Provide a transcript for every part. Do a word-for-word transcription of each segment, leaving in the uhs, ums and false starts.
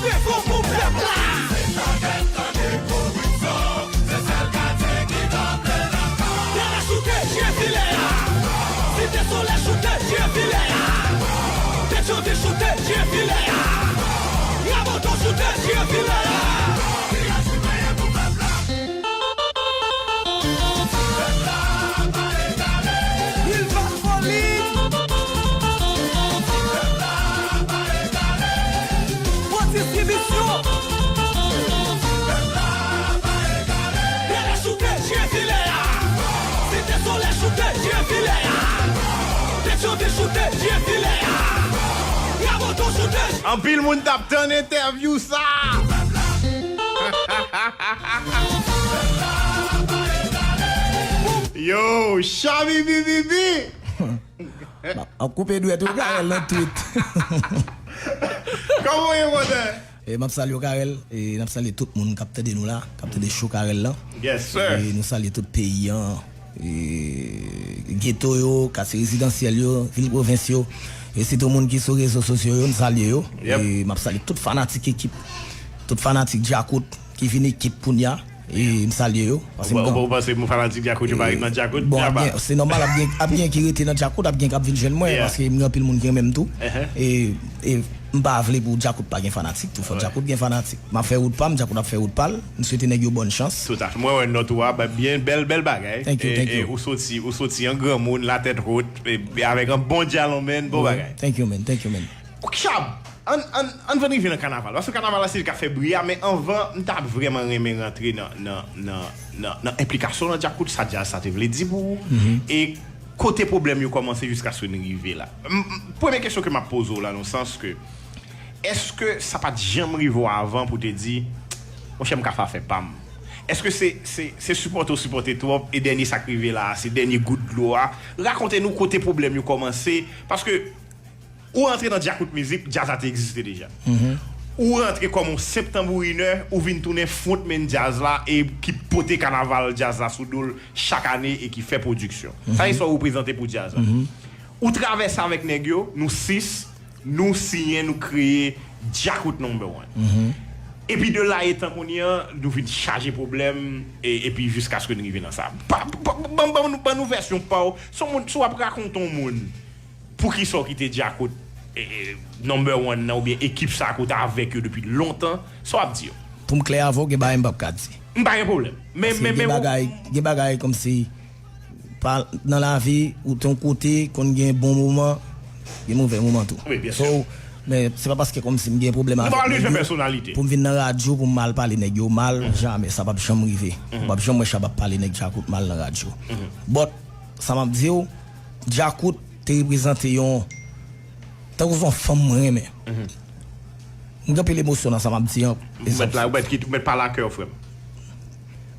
Defo pou pèp la. Pèlè choute, je filè a. Site Solèy choute, je filè a. Petyonvil choute, je filè a. Raboto choute, je filè a. Boulva Foli. Gwo distribisyon. Pèlè choute, je filè a. Site Solèy choute, je filè a. Petyonvil choute, je filè a. Raboto choute. Anpil moun t ap tann entèvyou sa. Yo, Chabibibibi! M ap koupe dwèt ou, Karèl, nan tweet. Kòman w ye, brother? E m ap salye w, Karèl, e n ap salye tout moun k ap tande nou la, k ap tande show Karèl lan. Yes, sir. E nou salye tout peyi an, e geto yo, katye rezidansyèl yo, vil pwovens yo, e sitou moun ki sou rezo sosyo yo, n salye yo. Yep. E m ap salye tout fanatik ekip, tout fanatik Djakout ki vin ekip kounye a. E m salye yo. Paske m Ou pa- ou panse moun fanatik Djakout yo pa ret nan Djakout? Bon, ap gen, se nòmal, ap gen, ap gen ki rete nan Djakout, ap gen k ap vin jwenn mwen, Yeah. paske m gen anpil moun ki renmen m tou. Uh-huh. E, e m pa vle pou Djakout pa gen fanatik tou. Fò Djakout gen fanatik. M ap fè wout pa m, Djakout ap fè wout pa l. M swete nèg yo bòn chans. Tout à fait. Mwen wè nòt ou a, ba- byen bèl, bèl bagay. Thank you, E, thank e you. ou soti, ou soti an granmoun, latèt wot, e, e avèk an bon djalon, man, bon bagay. Thank you, man. Thank you, man. Chab, ann, ann, ann van rive nan kanaval. Paske kanaval la se li k ap fè bri a, men anvan, m ta vrèman renmen rantre nan, nan, nan, nan, nan enplikasyon nan Djakout, sa djaz sa te vle di pou ou, e kote pwoblèm yo kòmanse jiskaske n rive la. M- m- Premye kesyon ke m ap poze w la, nan sans ke, èske sa pa t janm rive w avan pou te di, monchè, m ka fè afè pa m? Èske se, se, se sipòte w sipòte twòp, e dènye sa k rive la a, se dènye gout dlo a? Rakonte nou kote pwoblèm yo kòmanse, paske ou rantre nan Djakout Mizik, djaz la te egziste deja. Ou rantre kòm yon senp tanbourinè, ou vin tounen frontman djaz la e ki pote kanaval djaz la sou do l chak ane e ki fè pwodiksyon. Sa se sa w reprezante pou djaz la. Ou travèse avèk nèg yo, nou sis, nou siyen, nou kreye Djakout Number One. Epi de la etan kounye a, nou vin chaje pwoblèm, e, epi jiskaske n rive nan sa. Pa- pa- Ban ban nou ban nou vèsyon pa w. Si w moun, si w ap rakonte yon moun, poukisa w kite Djakout, e, e, Number One nan oubyen ekip sa ke w t avèk yo depi lontan, sa w ap di yo? Pou m klè avè w, gen bagay m p ap ka di. M pa gen pwoblèm. Men, Paske men, gen men, bagay, gen bagay kòmsi pa, nan lavi, ou te yon kote, konn gen bon moman, gen movè moman tou. Wi, byen si. So, men se pa paske kòmsi m gen pwoblèm Nou pa avèk nèg yo pèsonalite. Pou m vin nan radyo, pou m al pale nèg yo mal, jamè, sa p ap janm rive. Ou p ap janm wè Shabba ap pale nèg Djakout mal nan radyo. But, sa m ap di w, Djakout te reprezante yon, tankou se yon fanm mwen renmen. M gen anpil emosyon nan sa m ap di an. Ou mèt la, ou mèt kit- ou mèt pale a kè w, frè m.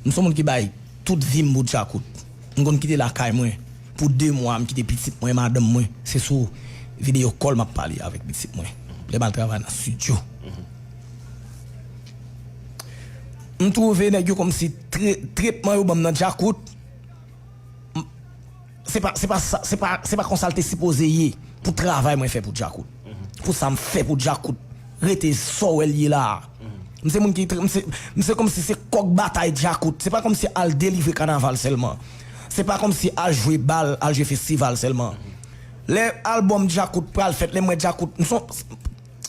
M se yon moun ki bay tout vi m pou Djakout. M konn kite lakay mwen pou de mwa, m kite pitit mwen, madanm mwen. Se sou videyo call m ap pale avèk pitit mwen. Lè m al travay nan estidyo. M twouve nèg yo kòmsi tre- tretman yo ban m nan Djakout, m- se pa, se pa sa, se pa, se pa konsa l te sipoze ye pou travay mwen fè pou Djakout. Pou sa m fè pou Djakout rete sa w wè l ye la a. M se moun ki, m se, m se kòmsi se kòk batay Djakout. Se pa kòmsi al delivre kanaval sèlman. Se pa kòmsi al jwe bal, al jwe festival sèlman. Lè albòm Djakout pral fèt, lè m wè Djakout, m se yon,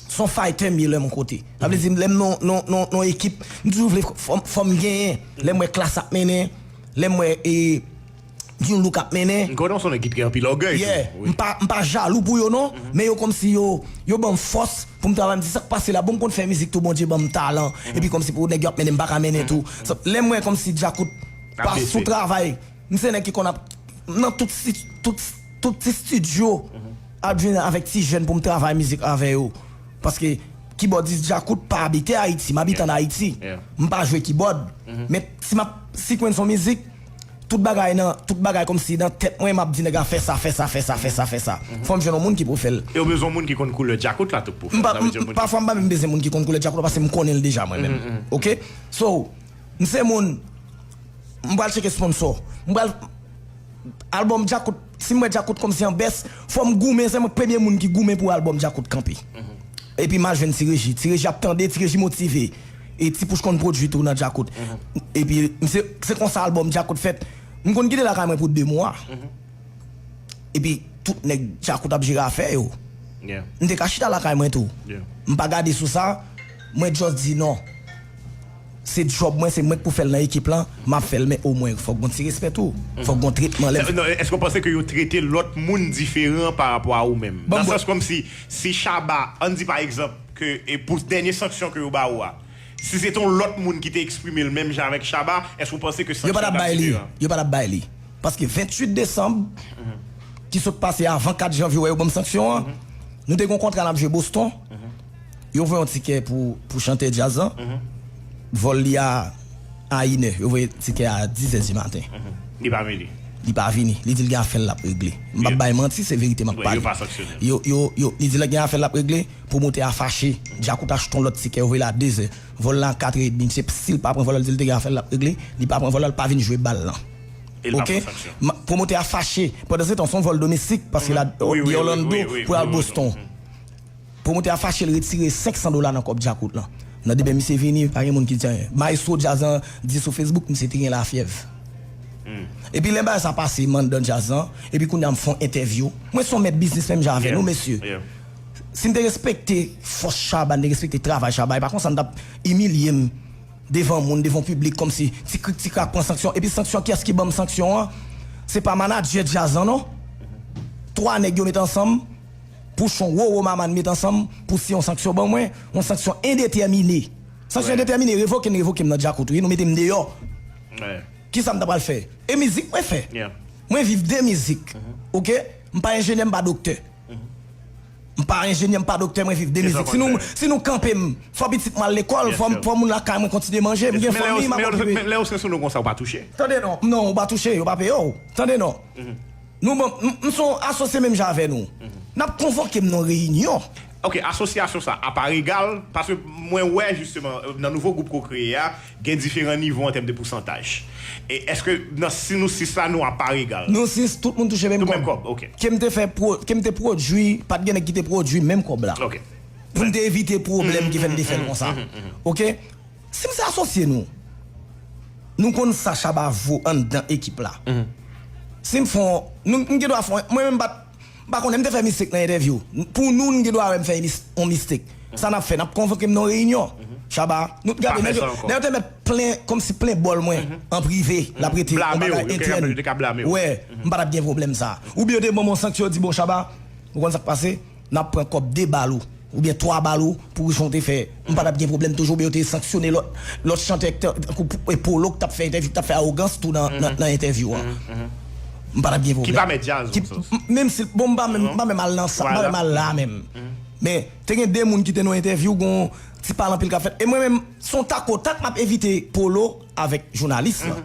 se yon fighter m ye lè m yon kote. Sa vle di, lè m nan, nan, nan, nan ekip, m toujou vle fò, fò m genyen. Lè m wè Klass ap mennen, lè m wè, e, New Look ap mennen. M konnen w se yon nèg ki gen anpil ògèy tou. Yeah. M pa, m pa jalou pou yo non, men yo kòmsi yo, yo ban m fòs pou m travay. M di sa k pase la, bon, m konn fè mizik tou, Bondye ban m talan. Epi kòmsi pou nèg yo ap mennen, m pa ka mennen tou. So, lè m wè kòmsi Djakout pa sou travay, m se nèg ki konn ap nan tout si- tout, tout ti estidyo ap jwenn avèk ti jèn pou m travay mizik avè yo. Paske kibòdis Djakout pa abite Ayiti, m abite ann Ayiti. M pa jwe kibòd. Men si m ap sikwenn son mizik, tout bagay nan, tout bagay kòmsi nan tèt mwen, m ap di nèg la fè sa, fè sa, fè sa, fè sa, fè sa. Fò m jwenn yon moun ki pou fè l. E w bezwen yon moun ki konn koulè Djakout la tou pou fè l. M pa- Sa vle di yon m- moun Pafwa m pa menm bezwen moun ki konn koulè Djakout la, paske m konnen l deja mwen menm. Oke? So, m se moun, m pral tcheke sponsò. M pral Albòm Djakout, si m wè Djakout kòmsi an bès, fò m goumen, se mwen premye moun ki goumen pou albòm Djakout kanpe. Epi m al jwenn Ti Reji. Ti Reji ap tande, Ti Reji motive. E Ti Pouch konn pwodui tou nan Djakout. Epi m se, se konsa albòm Djakout fèt. M konn kite lakay mwen pou de mwa. Epi tout nèg Djakout ap jere afè yo. M te ka chita lakay mwen tou. M pa gade sou sa, mwen just di non. Se djòb mwen, se mwen k pou fè l nan ekip lan, m ap fè l, men omwen fòk gon ti respè tou. Fòk gon tretman lè. Non, èske w panse ke yo trete lòt moun diferan pa rapò a ou menm? Nan sans kòmsi, si Shabba, ann di pa egzanp, ke e pou dènye sanksyon ke yo ba ou a, si se te yon lòt moun ki te eksprime l menm jan avèk Shabba, èske w panse ke sanksyon an t ap diferan? Yo pa t ap bay li. Paske venntuit desanm, ki sot pase avan kat janvye, wè yo ban m sanksyon an, nou te gen yon kontra n ap jwe Boston. Yo voye yon tikè pou, pou chantè djaz lan. Vòl li a, a inè. Yo voye tikè a dizè di maten. Li pa vini. Li pa vini. Li di l gen afè l l ap regle. M p ap bay manti, se verite m ap pale. Yo, yo, yo, li di l gen afè l l ap regle. Pwomotè a fache. Djakout achte yon lòt tikè, yo voye l a dezè. Vòl la a katrè edmi. Se si l pa pran vòl la, li di l te gen afè l l ap regle. Li pa pran vòl la, l pa vin jwe bal lan. Oke? Pwomotè a fache. Pandan se tan, se yon vòl domestik, paske l a di Orlando pou l al Boston. Pwomotè a fache, l retire senk san dola nan kòb Djakout lan. Nan demen misye vini, pa gen moun ki di anyen. Mayestwo djaz lan di sou Facebook, misye te gen lafyèv. Epi lè bagay sa pase m anndan djaz lan, epi kounye a m fè yon entèvyou. Mwen se yon mèt biznis menm jan avè nou, mesye. Si m te respekte fòs Shabba, m te respekte travay Shabba, e pa konsa m t ap imilye m devan moun, devan piblik, kòmsi ti krik ti krak pran sanksyon. Epi sanksyon, kiyès ki ban m sanksyon an? Se pa manadjè djaz lan, non. Twa nèg yo met ansanm, Pouchon, Roro, Maman met ansanm pou siyen yon sanksyon ban mwen, yon sanksyon endetèmine. Sanksyon endetèmine, revoke n revoke m nan Djakout, wi, nou mete m deyò. Kisa m ta pral fè? E mizik mwen fè. Mwen viv de mizik. Oke? M pa enjenyè, m pa doktè. M pa enjenyè, m pa doktè, mwen viv de mizik. Si nou, si nou kanpe m, fò pitit mwen al lekòl, fò, fò moun lakay mwen kontinye manje, m gen fanmi, m ap okipe. Men lè yo sanksyonnen w konsa, ou pa touche? Tande non, non, ou pa touche, yo pa peye w. Tande non. Nou bon, m, m se yon asosye menm jan avè nou. N ap konvoke m nan reyinyon. Ok, asosyasyon sa, a pa egal, paske mwen wè jisteman, nan nouvo gwoup ke w kreye a, gen diferan nivo an tèm de pousantaj. E èske nan, si nou sis la, nou a pa egal? Nou sis, tout moun touche menm kòb. Ke m te fè, ke m te pwodui, pa t gen nèg ki te pwodui menm kòb la. Pou m te evite pwoblèm ki fè m te fè l konsa. Oke? Si m se asosye nou, nou konn sa Shabba vo anndan ekip la. Si m fè yon, nou, m gen dwa fè yon, mwen menm m pa t M pa konnen, m te fè mistake nan entèvyou. Pou nou, n gen dwa wè m fè yon mistake. Sa n ap fè, n ap konvoke m nan yon reyinyon. Shabba, nou t gade, nèg yo, nèg yo te mèt plen, kòmsi plen bòl mwen, an prive, l ap rete yon bagay entèn. Wè, m pa t ap gen pwoblèm sa. Oubyen yo te ban m yon sanksyon, yo di, bon, Shabba, ou konn sa k pase, n ap pran kòb de bal ou, oubyen twa bal ou, pou jan w te fè. M pa t ap gen pwoblèm toujou, oubyen yo te sanksyone lòt, lòt chantè, tankou Polo k t ap fè entèvyou, k t ap fè awogans tou nan, nan, nan entèvyou an. M pa t ap gen pwoblèm. Ki pa mèt djaz. Menm si, bon, m pa menm, m pa menm al nan sa, m pa menm al la menm. Men, te gen de moun ki te nan entèvyou, gon ti pale anpil k ap fèt. E mwen menm, se yon takotak m ap evite Polo avèk jounalis lan.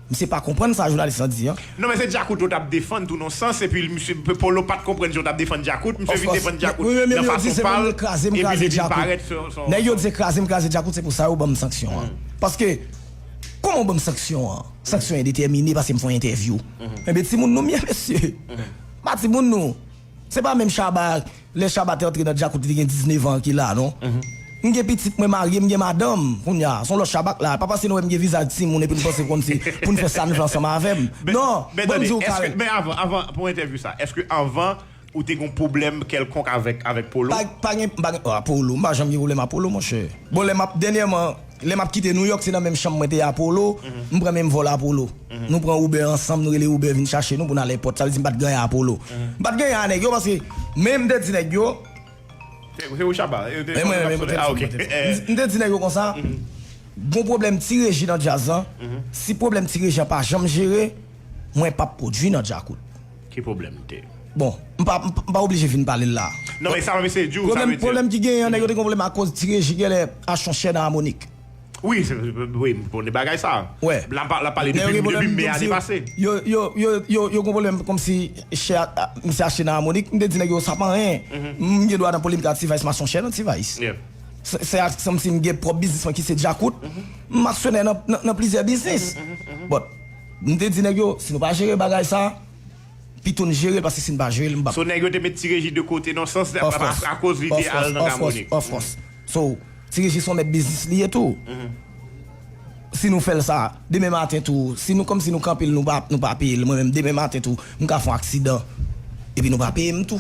Misye pa konprann sa jounalis lan di an. Non, men se Djakout yo t ap defann tou nan sans, epi misye Polo pa t konprann jan w t ap defann Djakout, misye vin defann Djakout nan fason pa l, epi li vin parèt sou, sou. Nèg yo di se kraze m kraze Djakout, se pou sa yo ban m sanksyon an. Paske, kòman w ban m sanksyon an? Sanksyon endetèmine paske m fè yon entèvyou. Enben, timoun nou m ye, mesye. Pa timoun nou. Se pa menm Shabba, lè Shabba te antre nan Djakout, li te gen diznèf an ki la, non. M gen pitit, mwen marye, m gen madanm, kounye a. Se yon lòt Shabba k la. Pa pase nou wè m gen vizaj timoun epi n panse kòmsi pou n fè sa n vle ansanm avè m. Non, ban m di w Karèl. Men avan, avan, pou entèvyou sa, èske avan ou te gen yon pwoblèm kèlkonk avèk, avèk Polo? Pa, pa gen, pa gen, ah, Polo, m pa janm gen pwoblèm ak Polo, monchè. Bon, lè m ap, dènyèman, lè m ap kite Nouyòk, se nan menm chanm mwen te ye ak Polo, m pran menm vòl ak Polo. Nou pran Uber ansanm, nou rele Uber vin chache nou pou n al èpòt. Sa vle di m pa t gen anyen ak Polo. M pa t gen anyen ak nèg yo, paske, men m te di nèg yo, Se, se ou Shabba? E, te, e mwen menm, mwen te di, ah, ok. M, m te di nèg yo konsa, gon pwoblèm Ti Reji nan djaz lan. Si pwoblèm Ti Reji an pa janm jere, mwen p ap pwodui nan Djakout. Ki pwoblèm li te? Bon, m pa, m pa, m pa oblije vin pale l la. Non, men sa m ap eseye di w, sa vle di. Pwoblèm ki genyen an, nèg yo te gen pwoblèm akoz Ti Reji genlè achte yon chè nan Harmonik. Wi, wi, m konnen bagay sa. Wè. L ap pale depi, depi me ane pase. Yo, yo, yo, yo, yo gon pwoblèm kòmsi chè a, misye achte nan Harmonik. M te di nèg yo, sa pa anyen. M gen dwa nan polemik ak T-Vice, m achte yon chè nan T-Vice. Se, se ak, kòmsi m gen pwòp biznis mwen ki se Djakout. M aksyonè nan, nan, nan plizyè biznis. But, m te di nèg yo, si nou pa jere bagay sa, pito n jere l, paske si n pa jere l, m p ap. So, nèg yo te met Ti Reji de kote nan sans, akoz li te al nan Ka Monik. Of course. So, Ti Reji se yon mèt biznis li ye tou. Si nou fè l sa, demen maten tou, si nou, kòmsi nou kanpe l, nou pa, nou pa peye l, mwen menm, demen maten tou, m ka fè yon aksidan, epi nou pa peye m tou.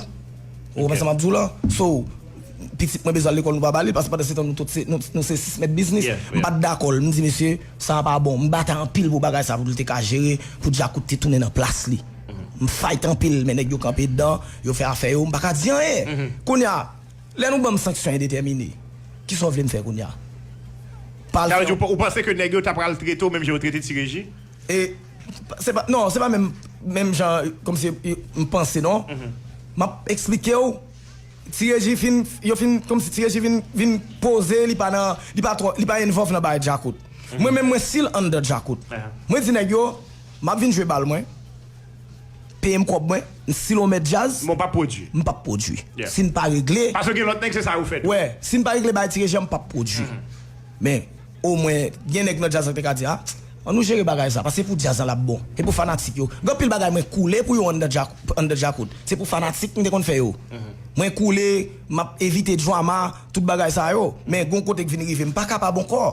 Ou konprann sa m ap di w la? So, pitit mwen bezwen al lekòl, nou pa ba li l, paske pandan se tan nou tout se, nou, nou se sis mèt biznis. M pa t dakò l. M di, mesye, sa a pa bon. M batay anpil pou bagay sa, pou l te ka jere, pou Djakout te tounen nan plas li. M fight anpil, men nèg yo kanpe dedan, yo fè afè yo, m pa ka di anyen. Kounye a, lè nou ban m sanksyon endetèmine, kisa w vle m fè kounye a? Sa vle di, ou panse ke nèg yo ta pral trete w menm jan yo trete Ti Reji? E, se pa, non, se pa menm, menm jan, kòmsi, m panse, non. M ap eksplike w, Ti Reji fin, yo fin, kòmsi Ti Reji vin, vin poze, li pa nan, li pa twò, li pa involve nan bagay Djakout. Mwen menm, mwen still under Djakout. Mwen di nèg yo, m ap vin jwe bal mwen, peye m kòb mwen, si l yon mèt djaz, m p ap pwodui. M p ap pwodui. Si n pa regle, paske gen lòt nèg, se sa yo fè tou. Wè, si n pa regle bagay Ti Reji an, m p ap pwodui. Men, omwen, gen nèg nan djaz la ki te ka di, a, ann nou jere bagay sa, paske se pou djaz lan l ap bon. E pou fanatik yo. Gen anpil bagay mwen koule pou yo anndan Dja-, anndan Djakout. Se pou fanatik m te konn fè yo. Mwen koule, m ap evite drama, tout bagay sa yo. Men gon kote k vin rive, m pa kapab ankò.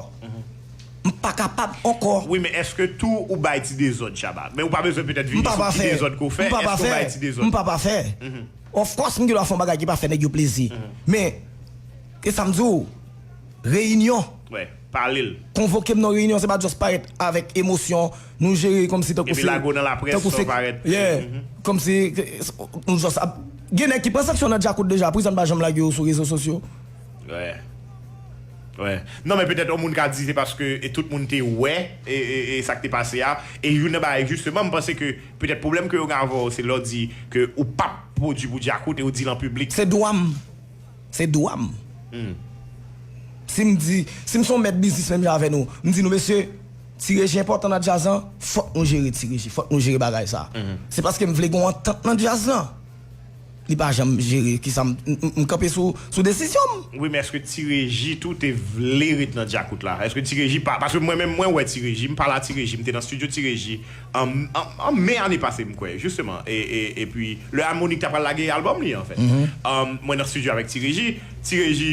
M pa kapab ankò. Wi, men èske tou ou bay ti dezòd, Shabba? Men ou pa bezwen petèt vini sou ti dezòd ke w fè. Èske ou bay ti dezòd? M pa pafè. Of course, m gen dwa fè yon bagay ki pa fè nèg yo plezi. Men, e sa m di w, reyinyon. Wè, pale l. Konvoke m nan reyinyon, se pa just parèt avèk emosyon, nou jere kòmsi tankou se, epi lage w nan laprès, tankou se, yeah, kòmsi nou just ap, gen nèg ki pran sanksyon nan Djakout deja, poukisa n pa janm lage yo sou rezo sosyo? Wè. Wè. Non, men petèt yon moun ka di se paske e tout moun te wè e, e, e sa k te pase a. E youn nan bagay, jisteman, m panse ke petèt pwoblèm ke yo gen avè w, se lè w di ke ou p ap pwodui pou Djakout e w di l an piblik. Se dwa m. Se dwa m. Si m di, si m se yon mèt biznis menm jan avè nou, m di nou, mesye, Ti Reji enpòtan nan djaz lan, fòk nou jere Ti Reji, fòk nou jere bagay sa. Se paske m vle gen yon antant nan djaz lan. Li pa janm jere, kisa m, m, m, m kanpe sou, sou desizyon m. Wi, men èske Ti Reji tou te vle ret nan Djakout la? Èske Ti Reji pa, paske mwen menm, mwen wè Ti Reji, m pale a Ti Reji, m te nan estidyo Ti Reji an, an, an me ane pase, m kwè, jisteman. E, e, epi, lè Harmonik ta pral lage albòm li, anfèt. Um, mwen nan estidyo avèk Ti Reji. Ti Reji,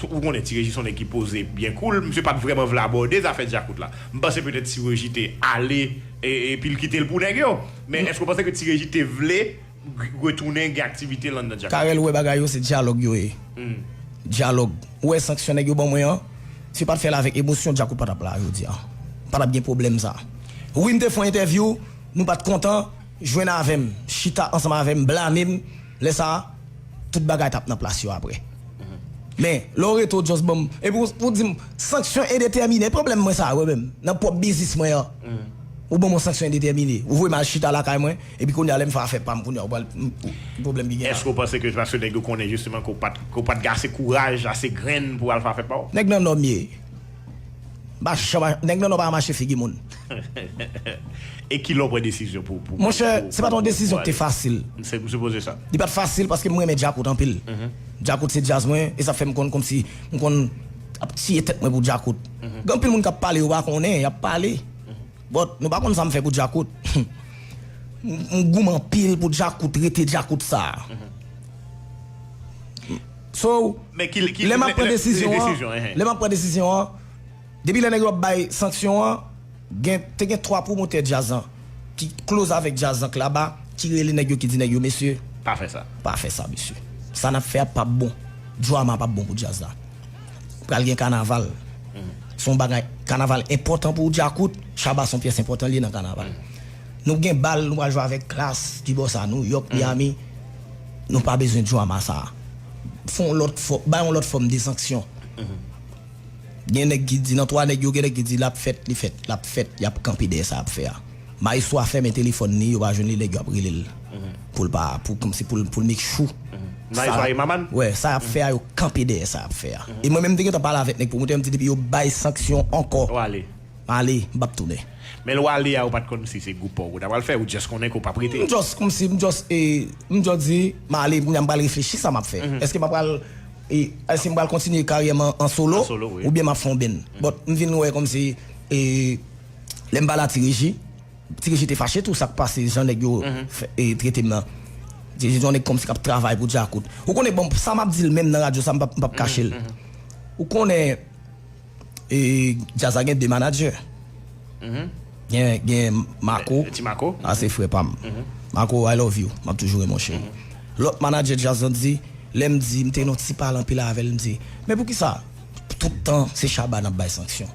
ou konnen Ti Reji se yon nèg ki poze, byen cool. Misye pa t vrèman vle abòde zafè Djakout la. M panse petèt Ti Reji te ale, e, epi l kite l pou nèg yo. Men èske w panse ke Ti Reji te vle retounen gen aktivite l anndan Djakout? Karèl wè bagay yo se dyalòg yo ye. Dyalòg. Ou wè sanksyon nèg yo ban mwen an, si yo pa t fè l avèk emosyon, Djakout pa t ap la jodi a. Pa t ap gen pwoblèm sa. Wi, m te fè yon entèvyou, nou pa t kontan, jwenn avè m, chita ansanm avè m, blame m, lè sa a, tout bagay t ap nan plas yo apre. Men, lè w rete w just ban m, epi w, w di m, sanksyon endetèmine, pwoblèm mwen sa, wè menm, nan pwòp biznis mwen an. Ou ban m yon sanksyon endetèmine, ou voye m al chita lakay mwen, epi kounye a lè m fè afè pa m, kounye a ou pral, m, m, pwoblèm ki gen la. Èske w panse ke se paske nèg yo konnen jisteman ke w pa t, ke w pa t gen ase kouraj, ase grenn pou w al fè afè pa w? Nèg nan nò m ye. M pa janm, nèg nan nò pa mache figi moun. E kilè w pran desizyon pou, pou, monchè, pou, se pa t yon desizyon ki te fasil. Se, m sipoze sa. Li pa t fasil paske m renmen Djakout anpil. Djakout se djaz mwen, e sa fè m konn kòmsi m konn ap tiye tèt mwen pou Djakout. Gen anpil moun k ap pale, yo pa konnen, y ap pale. But nou pa konn sa m fè pou Djakout. M, m goumen anpil pou Djakout rete Djakout sa. So, lè m ap pran desizyon an, lè m ap pran desizyon an, depi lè nèg yo ap bay sanksyon an, gen, te gen twa pwomotè djaz lan ki close avèk djaz lan, Klaba, ki rele nèg yo, ki di nèg yo, mesye, pa fè sa. Pa fè sa, mesye. Sa n ap fè a p ap bon. Drama p ap bon pou djaz la. Pral gen kanaval. Se yon bagay, kanaval enpòtan pou Djakout, Shabba se yon pyès enpòtan li ye nan kanaval. Nou gen bal, nou pral jwe avèk Klass, Kibòsa, New York, Miami. Nou pa bezwen drama sa. Fè yon lòt fò-, bay yon lòt fòm de sanksyon. Gen nèg ki di, nan twa nèg yo, gen nèg ki di, l ap fèt, li fèt, l ap fèt, y ap kanpe dèyè sa y ap fè a. Maestro a fèmen telefòn li, yo pa jwenn li, nèg yo ap rele l pou l pa, pou, kòmsi pou l, pou l make sure. Maestro a ye Maman? Wè, sa y ap fè a, yo kanpe dèyè sa y ap fè a. E mwen menm, m te gentan pale avèk nèg pwomotè, m di depi yo bay sanksyon ankò, w ale. M ale, m p ap tounen. Men lè w ale a, ou pa t konn si se gwoup pa w ou ta pral fè, ou just konnen ke w p ap rete? M just, kòmsi, m just, e, m just di, m ale, kounye a m pral reflechi sa m ap fè. Èske m pral, e, èske m pral kontinye karyè m an, an solo, oubyen m ap fè yon band? But m vin wè kòmsi, e, lè m pale a Ti Reji, Ti Reji te fache tou, sa k pase, jan nèg yo fè- e, trete m nan. Ti Reji se yon nèg kòmsi k ap travay pou Djakout. Ou konnen, bon, sa m ap di l menm nan radyo, sa m p ap m p ap kache l. Ou konnen, e, djaz la gen de manadjè. Gen, gen Mako. Ti Mako. A, se frè pa m. Mako, I love you. M ap toujou renmen w, cheri. Lòt manadjè djaz lan di, lè m di, m te nan ti pale anpil avè l, m di, men poukisa tout tan se Shabba n ap bay sanksyon?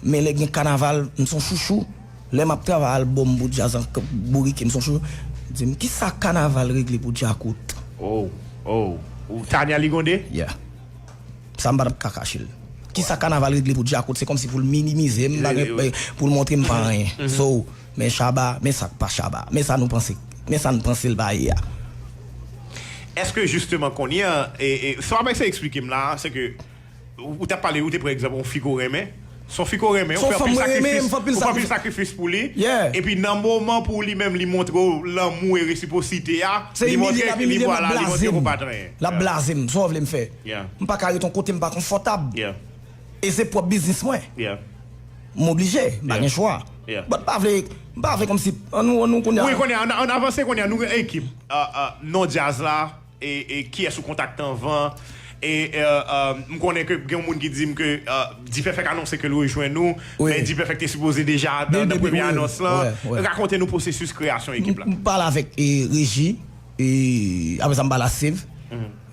Men lè gen kanaval, m se yon chouchou. Lè m ap travay albòm pou djaz an k- bourike, m se yon chouchou. Di m, kisa kanaval regle pou Djakout? Oh, oh. Ou Tania Ligonde? Yeah. Sa m pa t ap ka kache l. Kisa kanaval regle pou Djakout? Se kòmsi pou l minimize m, bagay, pou l montre m pa anyen. So, men Shabba, men sa k pa Shabba. Men sa nou panse, men sa n panse l pa ye a. Èske jisteman kounye a, e, e, sa w ap eseye eksplike m la, se ke ou, ou t ap pale, ou te pran egzanp yon fi ke w renmen. Se yon fi ke w renmen, ou fè anpil sakrifis, ou fè anpil sakrifis pou li. Epi nan moman pou li menm, li montre w lanmou e resiprosite a, li montre, li vwala, li montre ke w pa t anyen. L ap blaze m, sa w vle m fè? M pa ka ret yon kote m pa konfòtab. E se pwòp biznis mwen. M oblije, m pa gen chwa. But m pa vle, m pa vle kòmsi, ann nou, ann nou kounye a. Wi, kounye a, ann, ann avanse kounye a, nou gen ekip. Ah, ah, non djaz la, e, e kiyès ou kontakte anvan? E, e, e, m konnen ke gen yon moun ki di m ke, e, D-Perfect anonse ke l rejwenn ou, men D-Perfect te sipoze deja nan, nan premye anons lan. Rakonte nou pwosesis kreyasyon ekip la. M pale avèk, e, Reji, e, apre sa m pale a Save.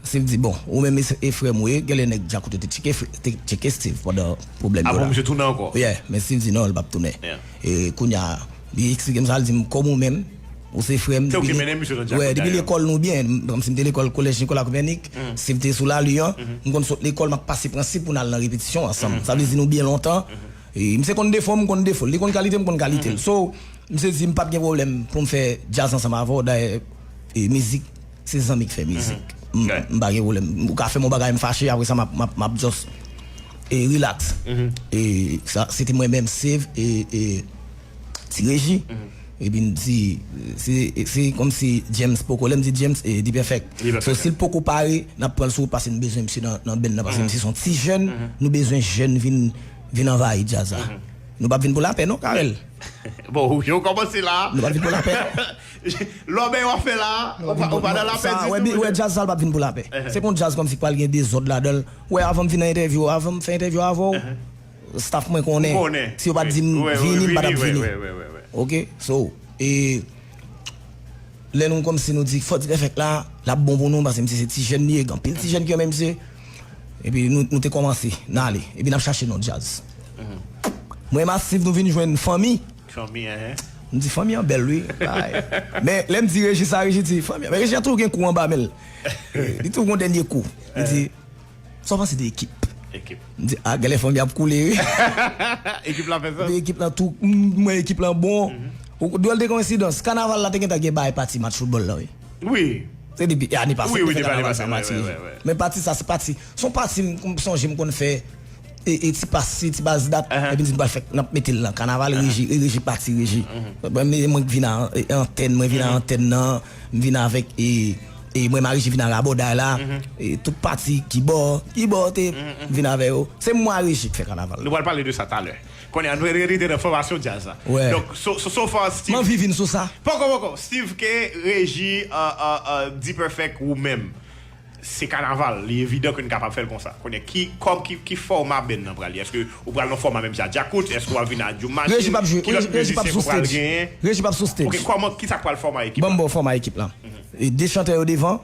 Save di, bon, ou menm e, e frè m ou ye, genlè nèg Djakout yo te tcheke, te tcheke Save pandan pwoblèm yo la. Apre misye tounen ankò? Yeah, men Save di non, l p ap tounen. E kounye a, li eksplike m sa, l di m, kòm ou menm, ou se frè m, depi lekòl nou byen, kòmsi m te lekòl kolèj Nicolas Copernic, Save te sou lari an, m konn sot lekòl, m ap pase Prensip pou n al nan repetisyon ansanm. Sa vle di nou byen lontan. E misye konn defo m, m konn defo l, li konn kalite m, m konn kalite l. So, misye di m p ap gen pwoblèm pou m fè djaz ansanm avè w, dayè, e, mizik, se zanmi k fè mizik. M, m pa gen pwoblèm. Ou ka fè m yon bagay, m fache, apre sa, m ap, m ap, m ap just, e, relax. E sa, se te mwen menm, Save, e, e, Ti Reji. Epi m di, se, se kòmsi James poko, lè m di James, e, D-Perfect. So, si l poko pare, n ap pran l sou wout, paske n bezwen misye nan, nan band nan, paske misye se yon ti jèn, nou bezwen jèn vin, vin anvayi djaz la. Nou p ap vin pou lapè, non, Carel? Bon, ou kòmanse la. Nou p ap vin pou lapè. Lòbèy w ap fè la, ou pa, ou pa nan lapè ditou. Wè, djaz sa, l p ap vin pou lapè. Se pa yon djaz kòmsi k pral gen dezòd ladan l. Wè, avan m vin nan entèvyou, avan m fè entèvyou avè w, staff mwen konnen. Si yo pa t di m vini, m pa t ap vini. Ok, so, e, lè nou kòmsi nou di fò D-Perfect la, l ap bon pou nou, paske misye se ti jèn li ye, gen anpil ti jèn ki renmen misye. Epi nou, nou te kòmanse, n ale. Epi n ap chache non djaz. Mwen, Massive, nou vin jwenn Fanmi. M di, Fanmi an bèl, wi. Men lè m di Reji sa, Reji di, Fanmi an, men Reji an toujou gen kou anba men l. Li toujou gon dènye kou. Li di, sa w panse de ekip? M di, a, genlè Fanmi ap koule, wi. Ekip la fè sa? Ekip lan tou, m wè ekip lan bon. Ou, dwòl de koyensidans, kanaval la te gentan gen bay pati match foutbòl la, wi. Wi. Se depi ane pase, te fè kanaval sa, Mati Reji. Men pati sa, se pati, se yon pati m, m sonje m konn fè, e, e ti pasi, ti baz dat, epi m di m pral fè, n ap mete l nan kanaval, Reji, e Reji pati, Reji. Mwen, mwen k vin a, e, antèn, mwen vin a antèn nan, m vin avèk, e, e mwen, Marie Reji vin a rabòday la, e tout pati, kibò, kibò te, m vin avè yo. Se mwen, Reji k fè kanaval. Nou pral pale de sa talè. Kounye a, nou rete nan fòmasyon djaz la. Donk, so, so, so far, Steve. M anvi vin sou sa. Poko, poko. Steve K, Reji, uh, uh, uh, D-Perfect, ou menm. Se kanaval, li evidan ke n kapab fè l konsa. Kounye a, ki, kòm, ki, ki fòma band nan pral ye? Èske ou pral nan fòma menm jan Djakout? Èske w ap vin a Djoumatin? Reji p ap jwe, Reji p ap sou stage. Reji p ap sou stage. Ok, kòman, kisa k pral fòma ekip la? Ban m ba w fòma ekip la. E de chantè yo devan,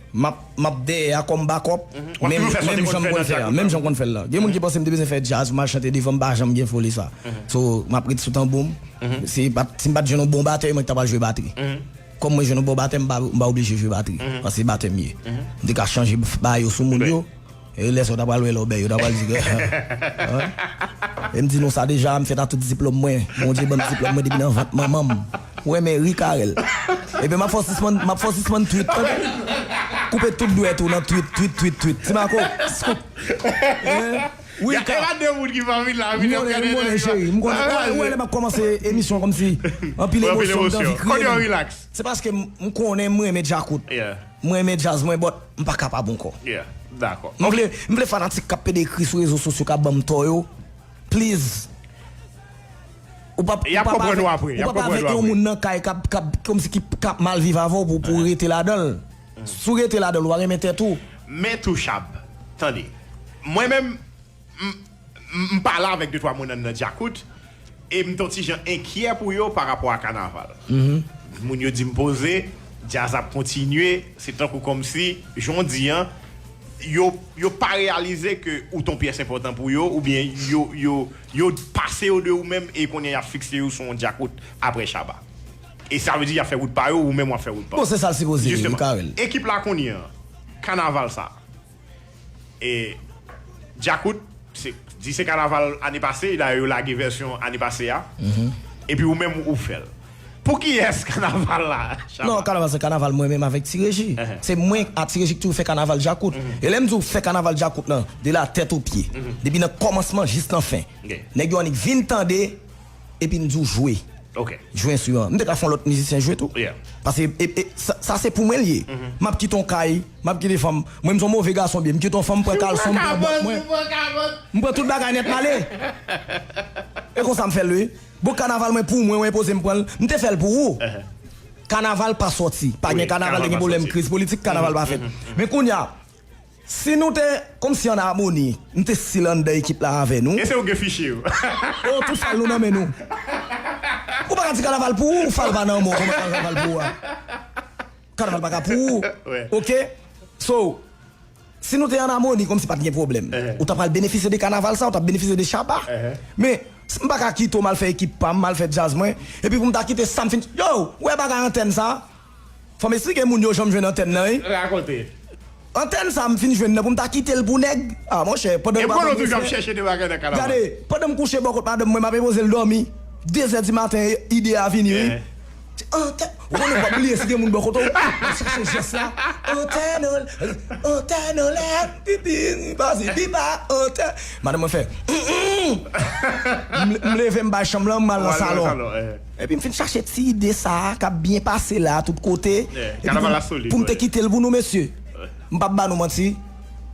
m ap, m ap dèyè a kòm backup, menm, menm jan m konn fè a, menm jan m konn fè l la. Gen moun ki panse m te bezwen fè djaz pou m al chante devan, m pa janm gen foli sa. So, m ap ret sou tanbou m. Si m pa t, si m pa t jwenn yon bon batè, mwen ki ta pral jwe batri. Kòm mwen jwenn yon bon batè, m pa, m pa oblije jwe batri. Paske se batè m ye. M te ka chanje bagay yo sou moun yo. E lè sa, w ta pral wè lòbèy, yo ta pral di ke, e m di nou sa deja, m fè tatou diplòm mwen. Bondye ban m diplòm mwen depi nan vant manman m. Ou renmen ri, Carel. Ebyen, m ap fè w sispann, m ap fè w sispann tweet, tande. Koupe tout dwèt ou nan tweet, tweet, tweet, tweet. Ti Mako, scoop. Wi, Carel. M konnen, m konnen, cheri. M konnen, ou wè, ou wè lè m ap kòmanse emisyon kòmsi anpil emosyon, m t anvi kriye. Se paske m, m konnen m renmen Djakout. M renmen djaz mwen, but m pa kapab ankò. M vle, m vle fanatik k ap pede ekri sou rezo sosyo k ap ban m tò yo. Please. Ou p ap, y ap konprann ou apre, y ap konprann ou apre. Ou p ap avèk yon moun nan kay k ap, k ap, kòmsi ki, k ap mal viv avè w pou, pou w rete ladan l. Si w rete ladan l, w a renmen tèt ou. Men tou Chab, tande. Mwen menm, m, m, m pale avèk de twa moun anndan Djakout, e m t on ti jan enkyè pou yo pa rapò a kanaval. Moun yo di m poze, djaz ap kontinye, se tankou kòmsi, jan w di an, yo, yo pa reyalize ke ou t on pyès enpòtan pou yo, oubyen yo, yo, yo pase yo de ou menm, e kounye a y ap fikse yo sou yon Djakout apre Shabba. E sa vle di y ap fè wout pa yo, ou menm w ap fè wout pa w. Bon, se sa l sipoze ye, wi, Carel. Ekip la kounye an, kanaval sa. E Djakout, se, di se kanaval ane pase, dayè yo lage vèsyon ane pase a. Epi ou menm ou fè l. Pou kiyès kanaval la, Shabba? Non, kanaval se kanaval mwen menm avèk Ti Reji. Se mwen ak Ti Reji ki toujou fè kanaval Djakout. E lè m di w fè kanaval Djakout lan, de la tèt o pye. Depi nan kòmansman jis nan fen. Nèg yo annik vin tande, epi n di w jwe. Jwe enstriman. M te ka fè yon lòt mizisyen jwe tou. Paske e, e, sa, sa se pou mwen l ye. M ap kite yon kay, m ap kite fanm. Mwen, m se yon move gason byen. M kite yon fanm, m pran kalson, m pran bòt mwen. M pran tout bagay nèt, m ale. E konsa m fè l, wi. Bon, kanaval mwen pou mwen, w enpoze m pran l. M te fè l pou ou. Kanaval pa sòti. Pa gen kanaval, te gen pwoblèm kriz politik, kanaval pa fèt. Men kounye a, si nou te kòmsi an amoni, m te still anndan ekip la avè nou. E se ou gen fichye yo. Oh, tout fal nou nan men nou. Ou pa ka di kanaval pou ou, fal pa nan men w, kòman kanaval pou ou a? Kanaval pa ka pou ou. Oke? So, si nou te an amoni, kòmsi pa t gen pwoblèm. Ou ta pral benefisye de kanaval sa, ou ta benefisye de Shabba. Men, m pa ka kite w m al fè ekip pa m, m al fè djaz mwen, epi pou m ta kite sa m fin, yo, ou wè bagay antèn sa? Fò m esplike moun yo jan m jwenn antèn nan, wi. Rakonte. Antèn sa m fin jwenn nan pou m ta kite l pou nèg. Ah, monchè, pandan m pa konn refren. Gade, pandan m kouche bò kot madanm mwen, m ap enpoze l dòmi. De zè di maten, ide a vini, wi. Antèn, ou konnen w ap bliye si gen moun bò kote w. W ap chache jès la. Antèn, antèn anlè, pipi, pase, pipa, antèn. Madanm mwen fè, m, m leve, m bay chanm lan, m al nan salon. Epi m fin chache ti ide sa a k ap byen pase la tout kote. Epi pou, pou m te kite l pou nou, mesye. M p ap ba nou manti.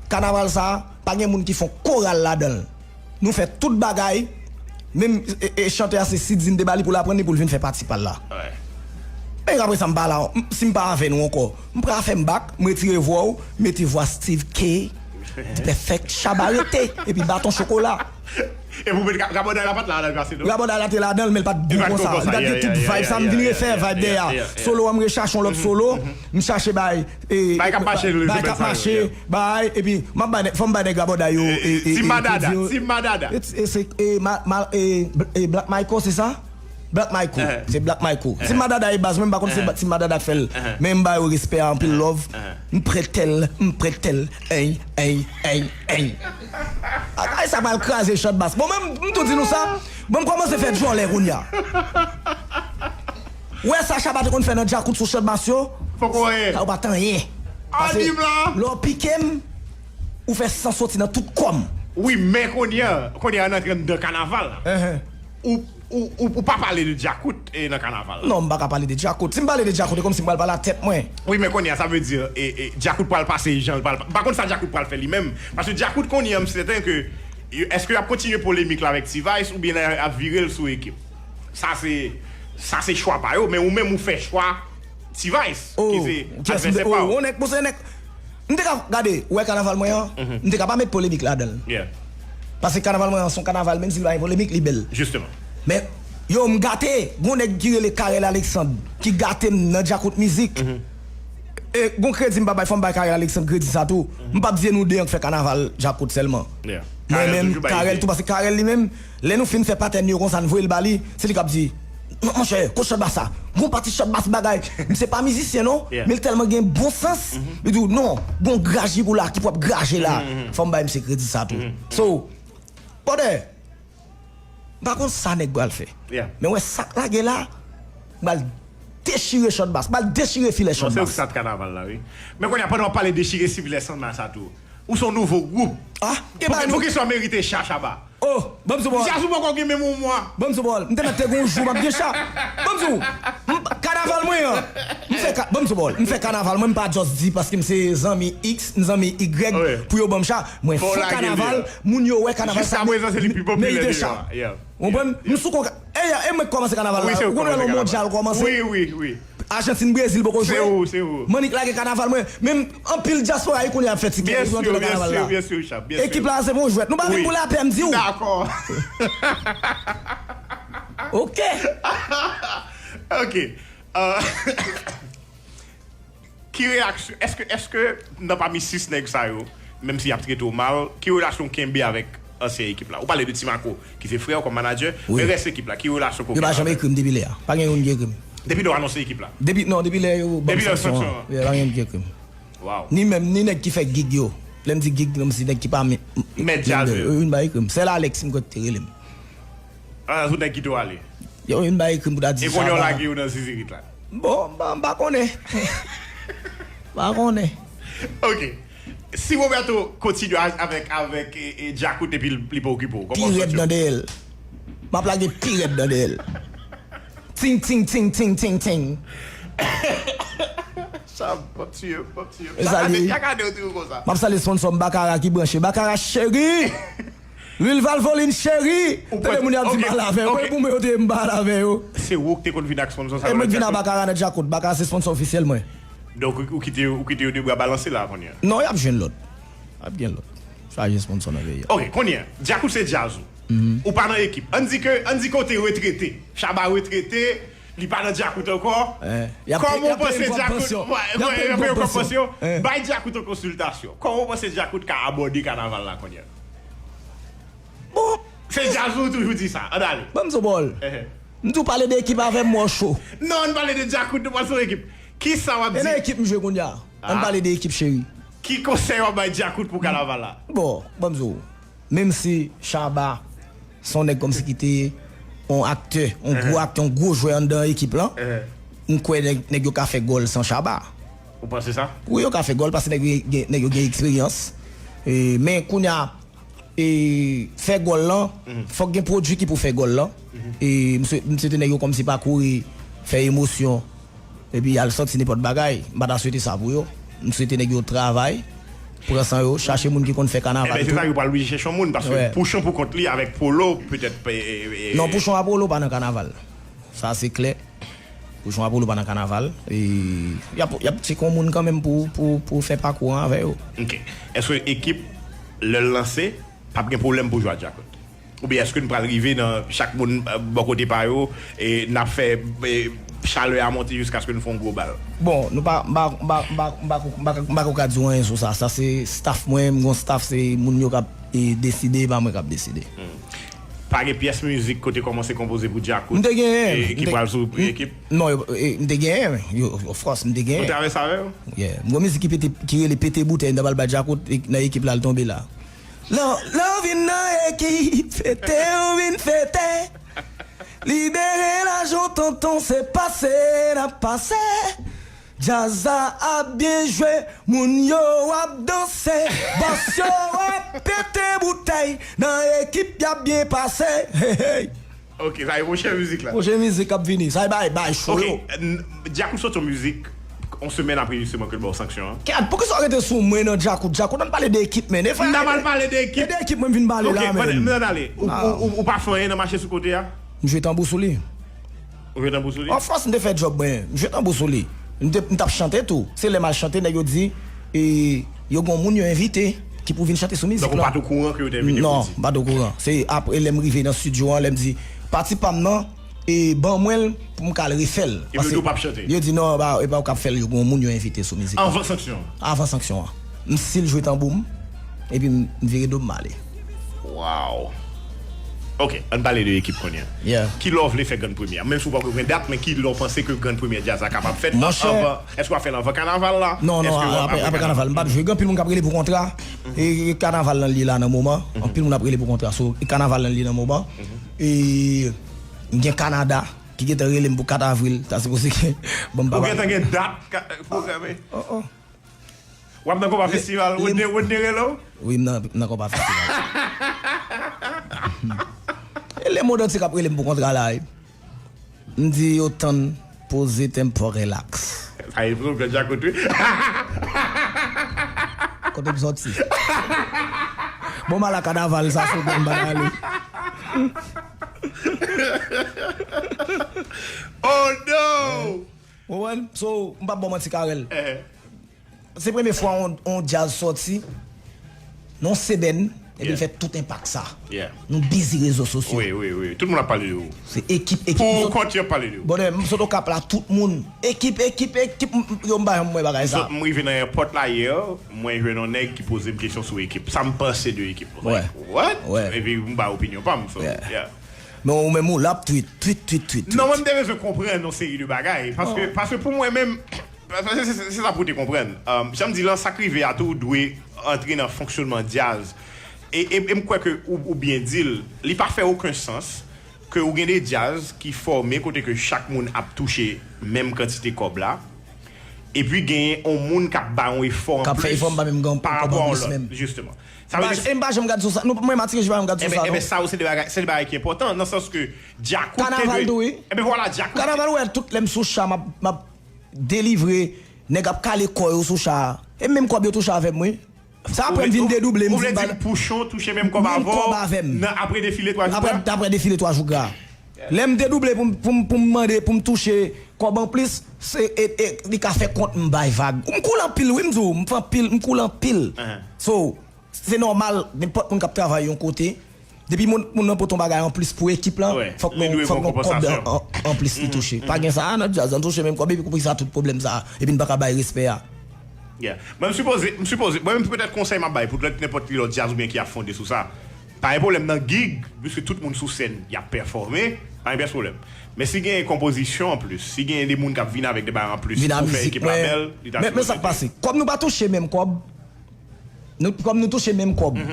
Kanaval sa a, pa gen moun ki fè yon koral ladan l. Nou fè tout bagay. Menm, e, e, chantè a, se Sidzin te ba li pou l aprann li pou l vin fè pati pa l la. E apre sa, m pa la, m, si m pa avè nou ankò, m pral fè m bak, m retire vwa w, mete vwa Steve K, Dipèfèk, Shabba rete, epi Baton Chokola. E pou met Rabòday la pa t la, la pase, non? Rabòday la te ladan l, men l pa t gwo konsa. Li pa t gwo konsa. Li pa t gen tout vibe sa, m vin refè vibe dèyè a. Solo an, m rechache yon lòt solo, m chache bay, e, bay k ap mache, bay k ap mache, bay, epi m ap bay nèg, fò m bay nèg Rabòday yo, e, e, Team Madada, Team Madada. E, e, se, e, ma, ma, e, e, Black Michael, se sa? Black Michael. Se Black Michael. Team Madada e baz, mwen m pa konn se Team Madada k fè l. Men m ba yo respè a, anpil love. M prete l, m prete l. Ey, ey, ey, ey. Ay, sa pral kraze Shot Bass. Bon, men m, m tou di nou sa. Bon, m kòmanse fè djòlè kounye a. Ou wè sa Shabba te konn fè nan Djakout sou Shot Bass yo? Poko anyen. Sa yo pa t anyen. Paske lè w pike m, ou fè san soti nan tout kò m. Wi, men kounye a, kounye a n antre anndan kanaval la. Ou, ou, ou, ou pa pale de Djakout, e, nan kanaval la. Non, m pa ka pale de Djakout. Si m pale de Djakout, e kòmsi m pral pale a tèt mwen. Wi, men kounye a, sa vle di, e, e, Djakout pral pase jan l pral pa-, m pa konn sa Djakout pral fè li menm. Paske Djakout kounye a, m sèten ke, yo, èske y ap kontinye polemik la avèk T-Vice oubyen y ap vire l sou ekip? Sa se, sa se chwa pa yo, men ou menm ou fè chwa T-Vice, ki se advèsè pa w. Oh, yon nèg, bon, se nèg, m te ka, gade, ou wè kanaval mwen an, m te ka pa met polemik ladan l. Paske kanaval mwen an se yon kanaval, menm si l pa gen polemik, li bèl. Men, yo, m gate, gon nèg ki rele Carel Alexandre, ki gate m nan Djakout Mizik. E, gon kredi m pa bay, fò m bay Carel Alexandre kredi sa tou. M p ap di e nou de an k fè kanaval Djakout sèlman. Mwen menm, Carel tou, paske Carel li menm, lè nou fin fè patèn yo konsa, n voye l ba li, se li k ap di, "Mon, monchè, kot Shot Bass sa? Gon pati Shot Bass bagay." Misye pa mizisyen non, men li tèlman gen bon sans. Li di w, "Non, gon graj li pou la, ki pou ap graje la." Fò m bay misye kredi sa tou. So, brother, m pa konn sa nèg pral fè. Men wè sa k lage la, m pral dechire Shot Bass, m pral dechire filè Shot Bass. Non, se ou ki sat kanaval la, wi. Men kounye a, pandan w ap pale dechire filè Shot Bass sa tou, ou se yon nouvo gwoup. Ah, e ba nou. Poukisa w merite cha, Shabba? Oh, ban m sou pawòl. Djaz ou poko gen menm yon mwa. Ban m sou pawòl. M te mèt te gon jou m ap gen cha. Ban m sou. M, kanaval mwen M fè ka- ban m sou bòl. M fè kanaval, mwen m pa just di paske m se zanmi X, m zanmi Y pou yo ban m cha. Mwen fè kanaval, moun yo wè kanaval sa merite cha. Jiska prezan se li pi popilè de yo. Ou konprann? M sou konka. E, e mwen k kòmanse kanaval la. Ou konn wè lè mondyal kòmanse. Wi, wi, wi. Ajantin, Brezil poko jwe. Se ou, se ou. Mannik lage kanaval mwen. Menm anpil dyaspora yo kounye a ap fè tikèt pou yo antre nan kanaval la. Byen si, byen si, Richard, byen si. Ekip la se pou jwèt. Nou pa vin pou lapè, m di w. Dakò. Ok. Ok. Euh, ki reyaksyon, èske, èske nan pami sis nèg sa yo, menm si y ap trete w mal, ki relasyon w kenbe avèk ansyen ekip la? Ou pale de Ti Mako, ki se frè w kòm manadjè, men rès ekip la, ki relasyon ke w genyen avè l? Yo pa janm ekri m depi lè a. Pa gen youn ki ekri m. Depi lè w anonse ekip la? Depi, non, depi lè yo ban m sanksyon an. Yeah, pa gen youn ki ekri m. Ni menm, ni nèg ki fè gig yo. Lè m di gig, kòmsi nèg ki pa men- Mèt djaz yo. Youn pa ekri m. Sèl Alex m kwè ki te rele m. Ah, sou nèg kite w ale. Yo, youn pa ekri m pou ta di. E kounye a w lage yo nan zizirit la. Bon, m pa, m pa konnen. M pa konnen. Ok. Si Roberto kontinye a- avèk, avèk e, e Djakout epi l- li pa okipe w, kòman w santi w? Pi rèd nan dèyè l. M ap lage pi rèd nan dèyè l. Ting, ting, ting, ting, ting, ting. Sa, m ap tiye, m ap tiye. Chak ane, chak ane, ou di w konsa. M ap salye sponsò m, Bakara ki branche. Bakara cheri! Lwil Valvoline cheri! Tande moun y ap di m pa la avè yo. Mwen pou mwen yo te m pa la avè yo. Se ou ki te konn vin ak sponsò sa yo? E mwen k vin ak Bakara nan Djakout. Bakara se sponsò ofisyèl mwen. Donk, ou, ou kite, ou kite yo de bra balanse la kounye a? Non, y ap jwenn lòt. Y ap gen lòt. Chaje sponsò nan peyi a. Ok, kounye a, Djakout se djaz ou. Ou pa nan ekip. Ann di ke, ann di ke w te retrete. Shabba retrete, li pa nan Djakout ankò. Kòman w panse Djakout, y ap peye w kòb pansyon. Bay Djakout yon konsiltasyon. Kòman w panse Djakout ka abòde kanaval la kounye a? Bon. Se djaz ou toujou di sa. Ann ale. Ban m di w bòl. M di w pale de ekip avè m, mò cho. Non, ann pale de Djakout, nou pral sou ekip. Kisa w ap di? E nan ekip m jwe kounye a. Ann pale de ekip cheri. Ki konsèy w ap bay Djakout pou kanaval la? Bon, ban m di w. Menm si Shabba se yon nèg kòmsi ki te yon aktè, yon gwo aktè, yon gwo jwè anndan ekip lan, m kwè nèg, nèg yo ka fè gòl san Shabba. Ou panse sa? Wi, yo ka fè gòl paske nèg yo gen, nèg yo gen eksperyans. E, men kounye a, e, fè gòl lan, fòk gen pwodui ki pou fè gòl lan. E, m swe- m swete nèg yo kòmsi pa kouri fè emosyon. Epi al sòti nenpòt bagay. M pa ta swete sa pou yo. M swete nèg yo travay, pran san yo, chache moun ki konn fè kanaval tou. Ebyen, se sa, yo pral oblije chèche yon moun, paske Pouchon pou kont li avèk Polo, petèt, e, e, e, Non, Pouchon a Polo pa nan kanaval. Sa se klè. Pouchon a Polo pa nan kanaval. E, y ap, y ap tcheke yon moun kanmenm pou, pou, pou fè pakou an avè yo. Ok. Èske ekip, lè l lanse, p ap gen pwoblèm pou jwe ak Djakout? Oubyen èske n pral rive nan chak moun, e, bò kote pa yo, e n ap fè, e, chalè a monte jiskaske n fè yon gwo bal? Bon, nou pa, m pa, m pa, m pa, m pa, m pa, m pa, m pa ko ka di w anyen sou sa. Sa se staff mwen, m gon staff, se moun yo k ap, e, deside, e pa mwen k ap deside. Pa gen pyès mizik ke w te kòmanse konpoze pou Djakout, e ki pral sou ekip? Non, yo, e, m te genyen, yo, of course, m te genyen. Ou travèse avè yo? Yeah. M gon mizik ki pete, ki rele Pete Boutèy, m ta pral bay Djakout, e nan ekip la, l tonbe la. Lè, lè w vin nan ekip, fete w vin fete. Libere lajan w tonton, se pase n ap pase. Djaz la ap byen jwe, moun yo ap danse. Bòs yo ap pete boutèy, nan ekip y ap byen pase. Hey, hey. Ok, sa e pwochen mizik la. Pwochen mizik k ap vini. Sa e bay, bay cho yo. Ok, n- Djakout sòti yon mizik, yon semèn apre jisteman ke l ba w sanksyon an. Kèt, poukisa w rete sou mwen nan Djakout? Djakout, ann pale de ekip, men. E frè, m ta pral pale de ekip. E de ekip mwen vin pale la, men. Ok, men, men ann ale. Ou, ou, ou, ou pa fè anyen nan mache sou kote a? M jwe tanbou sou li. Ou jwe tanbou sou li? Of course, m te fè djòb mwen. M jwe tanbou sou li. M te, m t ap chante tou. Se lè m al chante, nèg yo di, e, yo gon moun yo envite ki pou vin chante sou mizik la. Donk, ou pa t okouran ke yo te envite w? Non, m pa t okouran. Se apre lè m rive nan estidyo an, lè m di, pati pa m nan, e ban mwen l pou m ka al refè l. Epi yo di w p ap chante? Yo di non, ba, e pa ou k ap fè l, yo gon moun yo envite sou mizik la. Anvan sanksyon an? Anvan sanksyon an. M still jwe tanbou m, epi m, m vire do m, m ale. Wow. Ok, ann pale de ekip kounye a. Yeah. Kilè w vle fè Grand Premiere? Menm si w poko gen dat, men kilè w panse ke Grand Premiere Djaz la kapab fèt? Monchè. Anvan, èske w ap fè l anvan kanaval la? Non, non, apre, apre kanaval. M p ap jwe. Gen anpil moun k ap rele pou kontra. E, e kanaval lan li la nan moman. Anpil moun ap rele pou kontra. So, e kanaval lan li nan moman. E m gen Kanada ki gentan rele m pou kat avril. Sa sipoze ke, bon, m pa. Ou gentan gen dat ka- pwograme? Oh, oh. W ap nan konpa festival? Rodney, Rodney rele w? Wi, m nan, m nan konpa festival. E lemonn antye k ap rele m pou kontra la, wi. M di yo tann Poze tenpo, relax. Sa e pou grann Djakout wi. Kote m sòti? Bon, m al a kanaval sa sou bon bagay li. Oh no! Ou konprann? So, m p ap ba w manti, Carel. Se premye fwa yon, yon djaz sòti nan yon semèn epi l fè tout enpak sa. Nou bizi rezo sosyo. Wi, wi, wi. Tout moun ap pale de ou. Se ekip, ekip. Pou kont yo ap pale de ou. Bonè, m sot Okap la, tout moun. Ekip, ekip, ekip. M- m- Yo, m pa janm wè bagay sa. M rive nan airport la yè, mwen jwenn yon nèg ki poze m kesyon sou ekip. Sa m panse de ekip. Like, what? Epi m ba opinyon pa m. So, yeah. Men ou menm ou la ap tweet, tweet, tweet, tweet. Non, mwen m te bezwen konprann yon seri de bagay. Paske, paske pou mwen menm, se sa pou te konprann. Jan m di lan, sa k rive a tou dwe antre nan fonksyonman djaz. E, e, e m kwè ke ou, ou byen di l, li pa fè okenn sans ke ou gen de djaz ki fòme kote ke chak moun ap touche menm kantite kòb la. Epi genyen yon moun k ap bay yon efò anplis. K ap fè efò, m pa menm gen yon kòb anplis menm. Jisteman. Sa vle di. E m pa janm gad sou sa. Nou, mwen, Matineje pa janm gad sou sa, non. Ebyen, sa yo se de bagay, se de bagay ki enpòtan, nan sans ke Djakout te dwe. Kanaval tou, wi. Ebyen, vwala, Djakout. Kanaval, ou wè, tout lè m sou cha, m ap, m ap delivre, nèg ap kale kò yo sou cha a. E menm kòb yo touche avè m, wi. Sa apre m vin dedouble, m vin ba. Ou vle di Pouchon touche menm kòb avè w nan apre defile twa jou gra? Apre, apre defile twa jou gra. Lè m dedouble pou m, pou m, pou m mande, pou m touche kòb anplis, se, e, e, li ka fè kont m bay vag. M koule anpil, wi, m di w, m fè anpil, m koule anpil. So, se nòmal, nenpòt moun k ap travay yon kote, depi moun, moun nan pote yon bagay anplis pou ekip lan, fòk gen yon kòb anplis li touche. Pa gen sa, a, nan djaz, an touche menm kòb, epi poukisa tout pwoblèm sa, epi n pa ka bay respè a. Yeah. Mwen, m sipoze, m sipoze, mwen menm, petèt konsèy m ap bay pou nenpòt ki lòt djaz oubyen ki ap fonde sou sa. Pa gen pwoblèm nan gig, piske tout moun sou sèn, y ap pèfòme, pa gen pyès pwoblèm. Men si gen konpozisyon anplis, si gen de moun k ap vin avèk de bagay anplis pou fè ekip la bèl, li ta sipoze. Men sa k pase, kòm nou pa touche menm kòb, nou, kòm nou touche menm kòb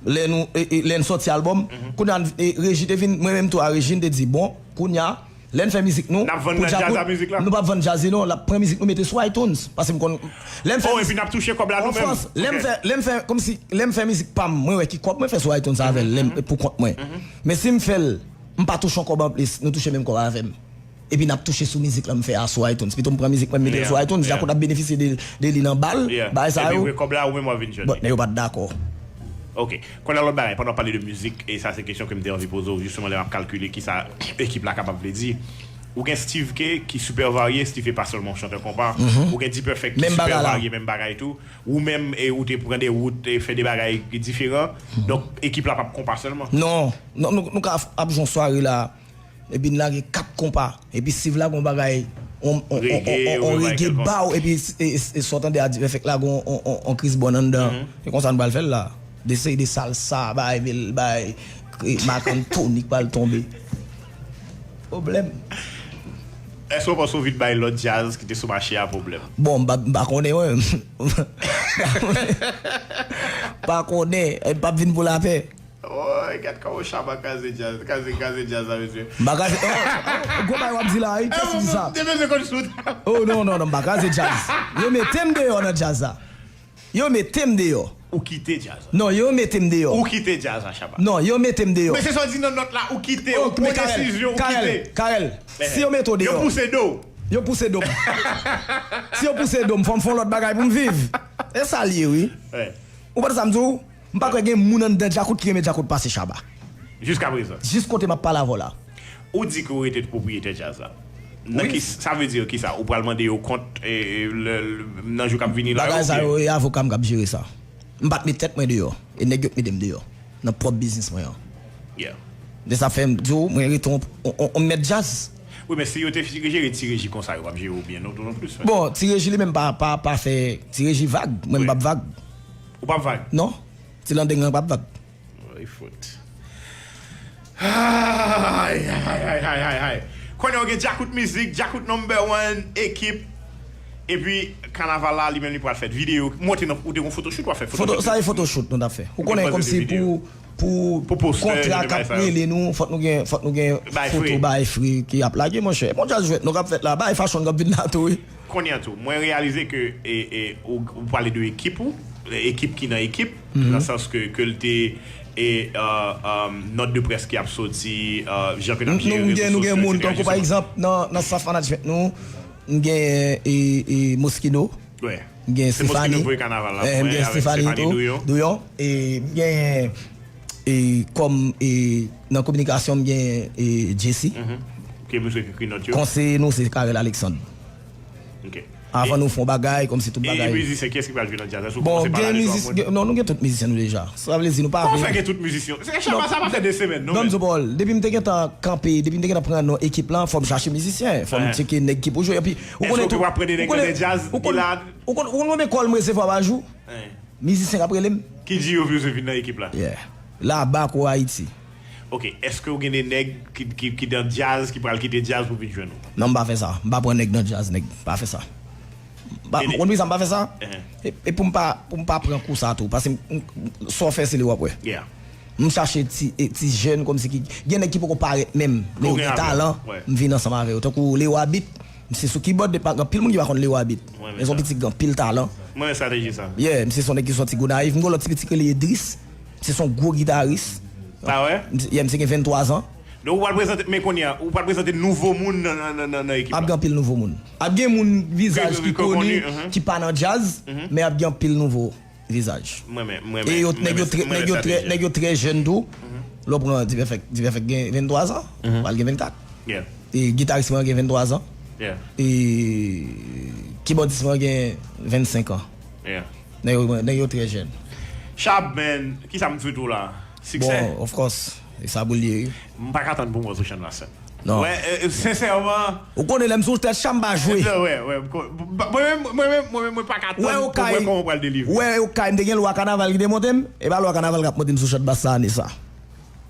lè nou, e, e, lè n sòti albòm, kounye a, e, Reji te vin, mwen menm tou a Reji, n te di, bon, kounye a, lè n fè mizik nou, pou Djakout, nou p ap vann djaz li non, l ap pran mizik nou mete sou iTunes. Paske m konn, lè n fè mizik. Oh, epi n ap touche kòb la nou menm. An sans, lè m fè, lè m fè, kòmsi, lè m fè mizik pa m, mwen wè ki kòb mwen fè sou iTunes avè l, lè m, pou kont mwen. Men si m fè l, m pa touche yon kòb anplis, nou touche menm kòb avè m. Epi n ap touche sou mizik lan m fè a sou iTunes. Pito m pran mizik mwen, m mete l sou iTunes, Djakout ap benefisye de, de li nan bal, bagay sa yo. Epi vre kòb la, ou menm w ap vin jwenn li. Bon, nèg yo pa t dakò. Ok. Kounye a lòt bagay, pandan w ap pale de mizik, e sa se kesyon ke m te anvi poze w, jisteman, lè m ap kalkile kisa ekip la kapab vle di. Ou gen Steve K ki sipè varye, Steve K pa sèlman yon chantè konpa. Ou gen D-Perfect ki sipè varye, menm bagay tou. Ou menm, e, ou te pran de wout, e fè de bagay ki diferan. Donk, ekip la p ap konpa sèlman. Non, non, nou, nou ka ap jwe yon sware la, epi n lage kat konpa. Epi Steve lage yon bagay, on, on, on, on, on reggae ba w, epi s- e, e, e sa w tande a D-Perfect lage on, on, on, on Chris Brown anndan. Se konsa nou pral fè l la. De seri de salsa, bay, bay, Marc Anthony k pral tonbe. Pwoblèm. Èske w panse w vin bay lòt djaz ki te sou mache a pwoblèm? Bon, m pa, m pa konnen, wi. M pa konnen. M p ap vin pou lapè. Woy, gad kòman Shabba kraze djaz, kraze, kraze djaz la, mesye. M pa kraze, oh, oh, gwo bagay w ap di la, wi, kiyès ki di sa? M te bezwen konn sou. Oh, non, non, non, m pa kraze djaz. Yo mete m deyò nan djaz la. Yo mete m deyò. Ou kite djaz la. Non, yo mete m deyò. Ou kite djaz la, Shabba. Non, yo mete m deyò. Men se sa w di nan nòt la, ou kite, ou pran desizyon, ou kite. Karèl, Karèl, si yo mete w deyò. Yo pouse do w. Yo pouse do m. Si yo pouse do m, fò m fè yon lòt bagay pou m viv. E sa l ye, wi. Ou konprann sa m di w? M pa kwè gen moun anndan Djakout ki renmen Djakout pase Shabba. Jiskaprezan. Jis kote m ap pale avè w la. Ou di ke w rete pwopriyetè djaz la. Nan ki, sa vle di ki sa? Ou pral mande yo kont, e, e, lè, lè, nan jou k ap vini la yo? Bagay sa yo, e avoka m k ap jere sa. M pa t met tèt mwen deyò. E nèg yo k mete m deyò. Nan pwòp biznis mwen an. Yeah. Se sa fè m di w, mwen rete yon, yon, yon, yon mèt djaz. Wi, men si yo te jere Ti Reji konsa, yo p ap jere w byen non, non plis. Bon, Ti Reji li menm pa, pa, pa fè Ti Reji vag. Mwen m p ap vag. Ou p ap vag? Non. Ti Landeng lan p ap vag. Ay, fout. Ay, ay, ay, ay, ay, ay. Kounye a w gen Djakout Mizik, Djakout Number One, ekip. Epi, kanaval la, li menm li pral fèt. Videyo, monte nan, ou te gon photoshoot w ap fè? Foto, sa e photoshoot nou t ap fè. Ou konnen kòmsi pou, pou kontra k ap rele nou, fòk nou gen, fòk nou gen foto bay fre ki ap lage, monchè. Bon, djaz jwèt nou k ap fèt la, bay fashion k ap vin la tou, wi. Kounye a tou, mwen reyalize ke, e, e, ou, ou pale de ekip ou, ekip ki nan ekip, nan sans ke, ke l te e uh, um, nòt de près ki ap soti, uh, jan ke n ap jere rezo sosyo, etsetera. Nou gen moun tankou pa egzanp nan, nan staff management nou, m gen e, e Moschino, m gen Stefani, m gen Stefani tou, Douyon, e m gen e kòm e nan kominikasyon m gen e Jesse. Konseye nou se Carel Alexandre. Avan nou fè yon bagay, kòmsi tout bagay. E mizisyen, kiyès ki pral jwe nan djaz la? Bon, gen mizisyen, non, nou gen tout mizisyen nou deja. Sa vle di nou pa. Kòman fè gen tout mizisyen? Se chaba sa pa fè de semèn non. Banm di w, depi m te gentan kanpe, depi m te gentan pran non ekip lan, fò m chache mizisyen, fò m tcheke nèg ki pou jwe. Epi ou konnen tou, ou konnen, ou konnen, ou konnen konbyen kòl m resevwa pa jou? Mizisyen k ap rele m. Ki di yo vle vin nan ekip la? Yeah. Laba ko Ayiti. Ok, èske w gen de nèg ki, ki, ki nan djaz, ki pral kite djaz pou vin jwenn ou? Non, m pa fè sa. M pa pran nèg nan djaz, nèg. M pa fè sa. M pa, ou konn poukisa m pa fè sa? E, e pou m pa, pou m pa pran kou sa tou. Paske m, m, sa w fè, se li w ap wè. M chache ti, e, ti jèn kòmsi ki, gen nèg ki poko parèt menm, men yo gen talan, m vin ansanm avè yo. Tankou Leo Abit, misye sou keyboard, pa gen anpil moun ki pa konn Leo Abit. Men se yon pitit ki gen anpil talan. Mwen, estrateji sa. Yeah, misye se yon nèg ki sòti Gonayiv. M gen yon lòt ti pitit ki rele Edris. Misye se yon gwo gitaris. Ah ouais? Yeah, misye gen venntwa zan. Donk, ou pral prezante, men kounye a, ou pral prezante nouvo moun nan, nan, nan, nan, nan ekip la. Ap gen anpil nouvo moun. Ap gen moun vizaj ki koni, ki pa nan djaz, men ap gen anpil nouvo vizaj. Mwen menm, mwen menm. E yo, nèg yo trè, nèg yo trè, nèg yo trè jèn tou. Lè w pran Dipèfèk, Dipèfèk gen venntwa zan, pral gen vennkat. E gitaris mwen gen venntwa zan. E kibòdis mwen gen vennsenk an. Nèg yo, nèg yo trè jèn. Chab, man, kisa m swete w la? Siksè? Bon, of course. E sa pou l ye, wi. M pa ka tann pou m wè w sou chann la sèn. Non. Wè, e, e, sensèman. Ou konnen lè m sou tèt cha m pa jwe. Non, wè, wè, m ko-, ba-, mwen menm, mwen menm, mwen menm, mwen pa ka tann pou m wè kòman w pral delivre. Wè, Okay, m te gen lwa kanaval ki te monte m. E pa lwa kanaval k ap monte m sou chan bas sa ane sa.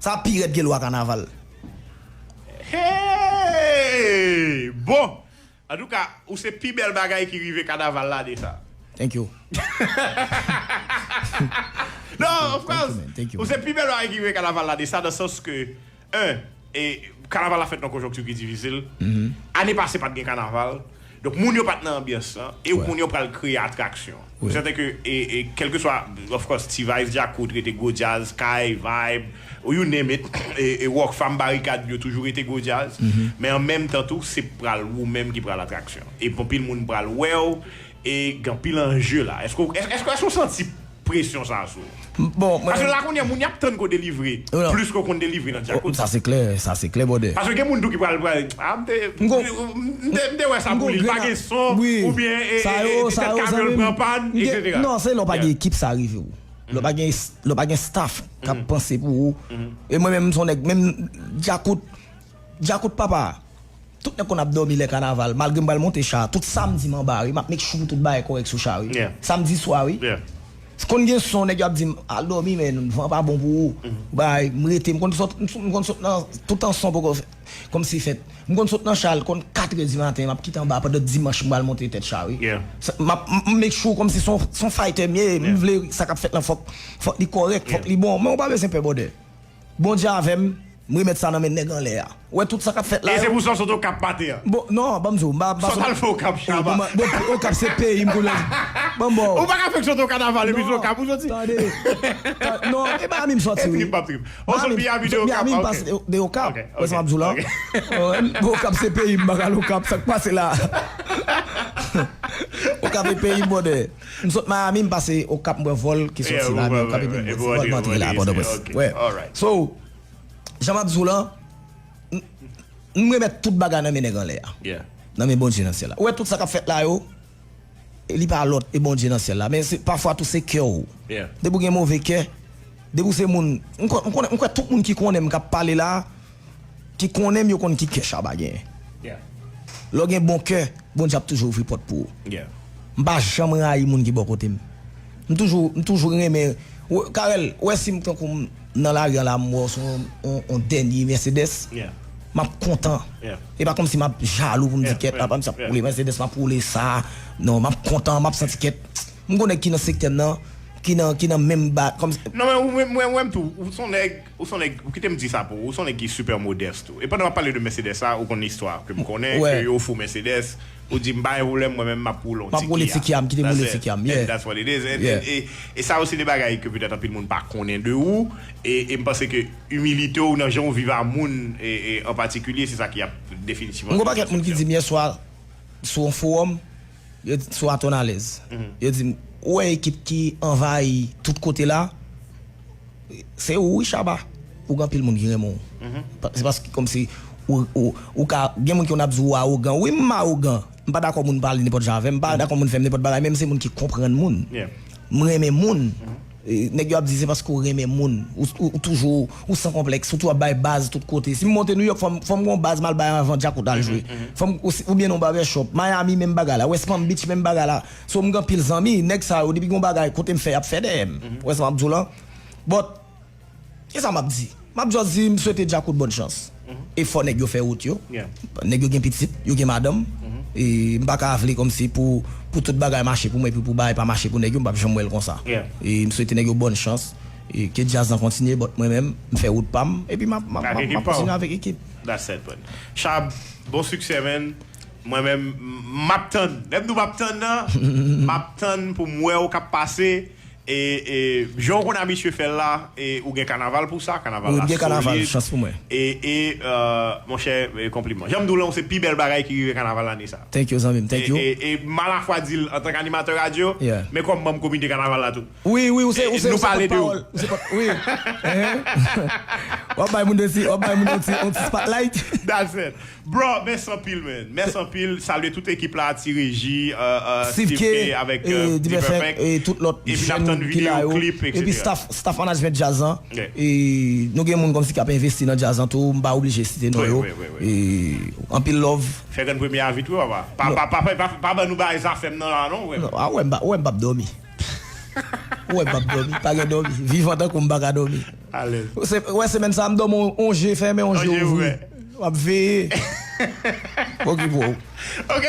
Sa pi rèd ke lwa kanaval. Hey! Bon! Antouka, ou se pi bèl bagay ki rive kanaval la de sa. Thank you. Non, of course. Thank you, man. Thank you, man. Ou se pi bèl bagay ki rive kanaval la de sa, nan sans ke, en, e, kanaval la fèt nan konjonkti ki difisil. Ane pase, pa t gen kanaval. Donk, moun yo pa t nan anbyans lan. E moun yo pral kreye atraksyon. Ou sèten ke, e, e, kèlkeswa, of course, T-Vice, Djakout, rete gwo djaz, Kay, Vibe, ou you name it, e, e Rockfam, Barikad, yo toujou rete gwo djaz. Men an menm tan tou, se pral ou menm ki pral atraksyon. E anpil moun pral wè w, e gen anpil anje la. Èske, èske, èske, èske w santi presyon sa a sou ou? Bon, mwen. Paske la kounye a, moun y ap tann ke w delivre plis ke w konn delivre nan Djakout. Sa se klè, sa se klè, brother. Paske gen moun tou ki pral, pral, a, m te, m te, m te wè sa pou li, li pa gen son, oubyen, e, e, e, petèt karyè l pran pàn, etsetera. Non, se lè w pa gen ekip sa rive w. Lè w pa gen, lè w pa gen staff k ap panse pou ou. E mwen menm, m se yon nèg, menm Djakout, Djakout papa. Tout nèg konn ap dòmi lè kanaval, malgre m pral monte cha, tout samdi m anba, wi, m ap make sure tout bagay kòrèk sou cha, wi. Samdi swa, wi. Konn gen son, nèg yo ap di m, "Al dòmi, men van pa bon pou ou." Bay, m rete, m konn sot, m konn sot nan, toutan son poko fè, kòmsi fèt. M konn sot nan cha, l konn katrè di maten, m ap kite anba pandan dimanch m pral monte tèt cha, wi. M ap, m, m make sure kòmsi son, son fighter m ye, m vle sa k ap fèt lan fòk, fòk li kòrèk, fòk li bon. Men ou pa bezwen pè, brother. Bondye avè m, m remèt sa nan men nèg anlè a. Ou wè tout sa k ap fèt la yo. E se pou sa w sot Okap maten an. Bon, non, ban m di w, m pa, m pa sot. Sa w t al fè Okap, Chaba? Bon, Okap se peyi m kounye a. Ban m ba w. Ou pa ka fèk sot Okap epi sot Okap, ou soti. Tande. Non, e Miami m sòti, wi. Trip ap trip. Ou sot Miami, de Okap, Miami, m pase de Okap. Wè sa m ap di w la? Bon, Okap se peyi m, m pa ka al Okap, sa k pase la? Okap e peyi m, brother. M sot Miami, m pase Okap, m pran vòl ki soti la, men Okap epi m pran vòl, m antre la, Pòtoprens. Wè. So, jan m ap di w lan, m, m remèt tout bagay nan men nèg anlè a. Nan men Bondye nan syèl la. Ou wè tout sa k ap fèt la yo, e li pa lòt, e Bondye nan syèl la. Men se, pafwa tou se kè w. Depi w gen move kè, depi w se moun, m kwè, m konnen, m kwè tout moun ki konnen m k ap pale la, ki konnen m, yo konn ki kè Chaba genyen. Lè w gen bon kè, Bondye ap toujou ouvri pòt pou ou. M pa janm rayi moun ki bò kote m. M toujou, m toujou renmen. Ou, Carel, ou wè si m tankou m nan lari a la, m wè w sou yon, yon, yon dènye Mercedes, m ap kontan. E pa kòmsi m ap jalou pou m di, "Kèt, apa m ap woule Mercedes, m ap woule sa." Non, m ap kontan, m ap santi kèt. M gon nèg ki nan sektè m nan, ki nan, ki nan menm ba, kòm. Non, men ou menm, mwen, mwen tou, ou son nèg, ou son nèg, ou kite m di sa pou ou, ou son nèg ki super modest tou. E pandan m ap pale de Mercedes sa, ou konn istwa ke m konnen, ke yo fou Mercedes, ou di m pa gen pwoblèm, mwen menm m ap woule yon ti Kia. M ap woule ti Kia, m kite m woule ti Kia m, yeah. That's what it is. And, yeah. And, e, e sa yo se de bagay ke petèt anpil moun pa konnen de ou, e, e m panse ke imilite w nan jan w viv a moun, e, e an patikilye, se sa ki ap definitivman. M gon pakèt moun ki di m yè swa, sou yon fowòm, yo di, sou Aton Alèz. Yo di m, ou wè ekip ki anvayi tout kote la, se ou wi Shabba. Ou gen anpil moun ki renmen w. Se paske kòmsi ou, ou, ou ka, gen moun ki konn ap di w awogan. Wi, m awogan. M pa dakò moun pale nenpòt jan avè m. M pa dakò moun fè m nenpòt bagay, men m se moun ki konprann moun. M renmen moun. E, nèg yo ap di se paske w renmen moun. Ou, ou, ou toujou, ou san konplèks, ou toujou ap bay baz tout kote. Si m monte New York, fò m, fò m gon baz m al bay anvan Djakout al jwe. Fò m, ou, oubyen nan barbershop. Miami, menm bagay la. West Palm Beach, menm bagay la. So, m gen anpil zanmi, nèg sa yo, depi gon bagay, kote m fè, y ap fè dèyè m. Wè sa m ap di w lan? But, kisa m ap di? M ap just di, m swete Djakout bòn chans. E fò nèg yo fè wout yo. Nèg yo gen pitit, yo gen madanm. E m pa ka vle kòmsi pou, pou tout bagay mache pou mwen, epi pou bagay pa mache pou nèg yo, m p ap janm wè l konsa. E m swete nèg yo bòn chans. E ke djaz lan kontinye, but mwen menm, m fè wout pa m, epi m ap, m ap, m ap, m ap kontinye avèk ekip. That's it, man. Chab, bon siksè, man. Mwen menm, m ap tann. Lè m di w m ap tann nan, m ap tann pou m wè w k ap pase. E, e jan w konn abitye fè l la, e ou gen kanaval pou sa, kanaval la solid. Wi, m gen kanaval, chans pou mwen. E, e, euh, monchè, e konpliman. Jan m di w lan, se pi bèl bagay ki rive kanaval ane sa. Thank you, zanmi m, thank you. E, e, e m alafwa di l antanke animatè radyo, men kòm manm komite kanaval la tou. Wi, wi, ou se, ou se, ou se pòtpawòl. Ou se pòt, wi. W ap bay moun yon ti, w ap bay moun yon ti, yon ti spotlight. That's it. Bro, mèsi anpil, man. Mèsi anpil. Salye tout ekip la, Ti Reji, euh, euh, Steve K, avèk, euh, D-Perfect, e tout lòt jèn ki la yo. Epi staff, staff management djaz lan. E nou gen moun kòmsi k ap envesti nan djaz lan tou, m pa oblije site non yo. E anpil love. Fè grenn premye a vit wi, papa. Pa, pa, pa, pa, pa ban nou bagay zafè m nan la non, frè m. A, ou wè m pa, ou wè m p ap dòmi. Ou wè m p ap dòmi, pa gen dòmi. Vivan tankou m pa ka dòmi. Alèz. Ou wè semèn sa a m dòmi yon je fèmen, yon je ouvri. M ap veye. Okipe w. Ok,